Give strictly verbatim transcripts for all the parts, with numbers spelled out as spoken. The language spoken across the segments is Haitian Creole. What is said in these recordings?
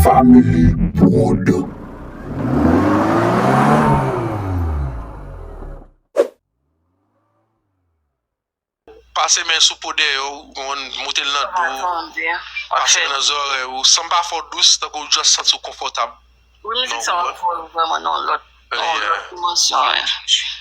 Family Prod. Pase men sou po dèyè w, ou konprann, moute l nan do w, pase l nan zòrèy ou, san m pa fè w dous, tankou w just santi w konfòtab. Wi, mizik sa w ap voye w vrèman nan yon lòt, nan yon lòt dimansyon, wi.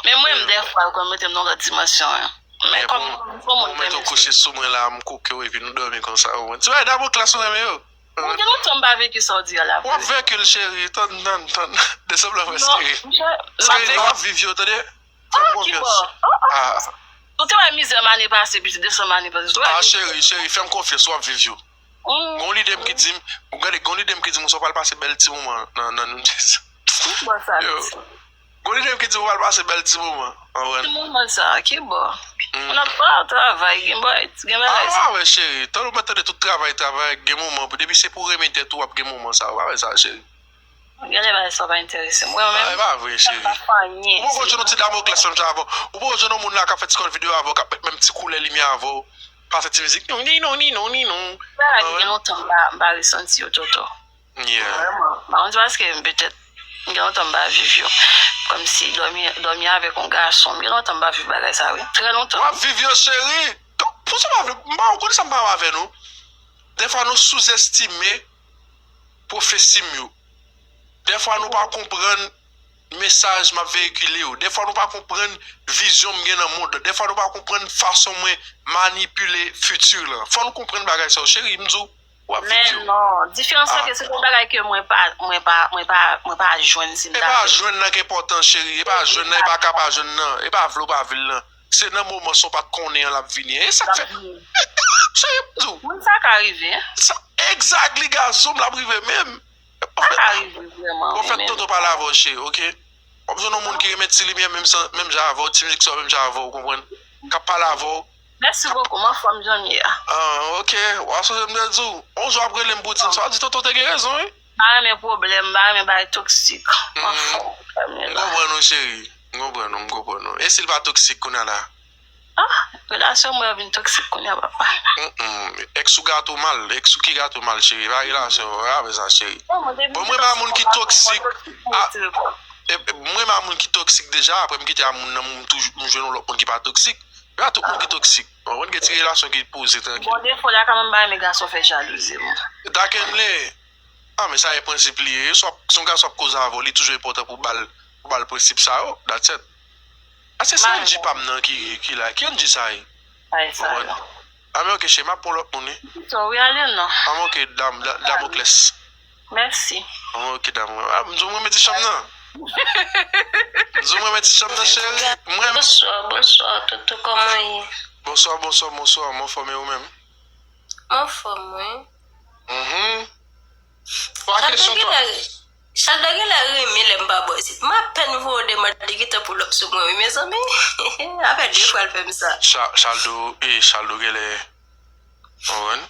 Men mwen menm, dèfwa, yo konn mete m nan yon lòt dimansyon, wi. Men kòm m fò moun mete w kouche sou mwen la, m koke w, epi nou dòmi konsa, ou konprann. Ti bagay Damoclès ou renmen yo. Mwen gen lontan m pa veki sa w di a la. W ap veki l, cheri. Tann, tann, tann. Desanm lan prèske rive. Cheri, w ap viv yo, tande. Fè m konfyans. Ah. Ou te wè mizè m ane pase, pitit, desanm ane pase. Ah, cheri, cheri, fè m konfyans, w ap viv yo. Gon lide m ki di m, ou gade, gon lide m ki di m, ou sa pral pase bèl ti moman nan, nan nou. Yo. Gon lide m ki di m, ou pral pase bèl ti moman. Anwèl. Ti moman sa, ki bò? Moun ap pa travay, gen bagay, gen bagay. Ah, wè, cheri. Tan ou mèt tande tout travay, travay, gen moman, depi se pou renmen tèt ou, w ap gen moman sa, ou pa wè sa, cheri. Gen lè bagay sa pa enterese m. Mwen menm, e pa vre, cheri. Ou poko jwenn yon ti Damoclès menm jan avè w. Ou poko jwenn yon moun la k ap fè ti kòd videyo avè w, k ap met menm ti koulè limyè avè w. Pase ti mizik, non, ni, non, ni, non, ni, non. Bagay ki gen lontan m pa, m pa resanti yo, Toto. Yeah. Vrèman. M pa konn si paske m petèt, m gen lontan m pa viv yo. Kòmsi dòmi, dòmi avèk yon gason. M gen lontan m pa viv bagay sa, wi. Trè lontan. W ap viv yo, cheri. Pou sa w pa vle, m pa, ou konn sa m pa avè nou. Dèfwa nou souzestime pwofesi m yo. Dèfwa nou pa konprann mesaj m ap veyikile yo. Dèfwa nou pa konprann vizyon m gen nan mond lan. Dèfwa nou pa konprann fason mwen manipile fiti lan. Fò nou konprann bagay sa yo, cheri, m di w, w ap viv yo. Men non, diferans la ke se yon bagay ke mwen pa, mwen pa, mwen pa, mwen pa jwenn si m ta vle. E pa jwenn nan ki enpòtan, cheri. E pa jwenn nan, e pa ka pa jwenn nan. E pa vle w pa vle l nan. Se nan moman sa w pa t konnen an l ap vini. E sa k fè. Cheri, m di w. Moun sa ka rive. Sa, exactly, gason m, l ap rive menm. Sa ka rive vrèman, wi, men. Bon, fè Toto pale avè w, cheri, oke? W ap jwenn yon moun ki renmen ti limyè menm jan avè w, ti mizik sa menm jan avè w, ou konprann? K ap pale avè w. Mèsi bokou, m anfòm jan m ye a. Ah, oke. W a sonje m te di w, yon jou w ap rele m pou w di m sa, w a di Toto te gen rezon, wi. M pa renmen pwoblèm, m pa renmen bagay toksik. M anfòm, frè m yo la. M konprann ou, cheri. M konprann ou, m konprann ou. E si l pa toksik kounye a la? Ah, relasyon mwen yo vin toksik kounye a, papa. Mm, mm. Ex ou gate w mal, ex ou ki gate w mal, cheri. Pa relasyon, pa fè sa, cheri. Bon, mwen pa moun ki toksik. Ah, e, e, mwen pa moun ki toksik deja, apre m kite a moun nan, m toujou, m jwenn yon lòt moun ki pa toksik. Pa tout moun ki toksik. Ou konprann, gen ti relasyon ki poze, trankil. Bon, defo la, kanmenm, m pa renmen gason fè jalouzi m. Dakenle. Ah, men sa e prensip li ye. Se yon gason ap koze avè w, li toujou enpòtan pou ba l, pou ba l prensip sa yo. That's it. A, se, se Angie pa m nan ki, ki la. Ki Angie sa ye? Ay, sa yo. Ah, men oke, cheri, m ap pran lòt moun, wi. Pito, wi, ale non. Ah, men oke, dam, da-, Damoclès. Mèsi. Ah, men oke, dam. Ah, m di w m renmen ti chanm nan. M di w m renmen ti chanm nan, cheri. M renmen. Bonswa, bonswa, Toto, kòman w ye? Bonswa, bonswa, bonswa. M anfòm, e ou menm? M anfòm, wi. Mhm. Twa kesyon, twa. Chaldo genlè renmen lè m pa bò isit. M apèn voye yon demann, li gentan pull up sou mwen, wi, mezanmi. Sa fè de fwa l fè m sa. Cha-, Chaldo, e, Chaldo genlè. Ou konprann?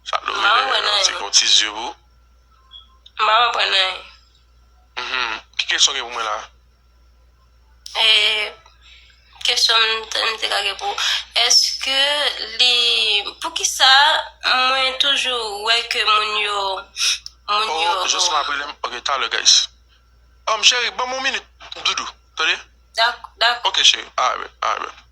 Chaldo genlè yon ti, yon ti zye pou. M pa konprann anyen. Mhm. Ki kesyon gen pou mwen la? E, kesyon m t-, m te ka gen pou ou. Èske li, poukisa mwen toujou wè ke moun yo, moun yo. Oh, Josma ap rele m. Ok, talè, guys. Um, cheri, ban m yon minit, doudou. Tande? Dak-, dakò. Ok, cheri. Alright, alright.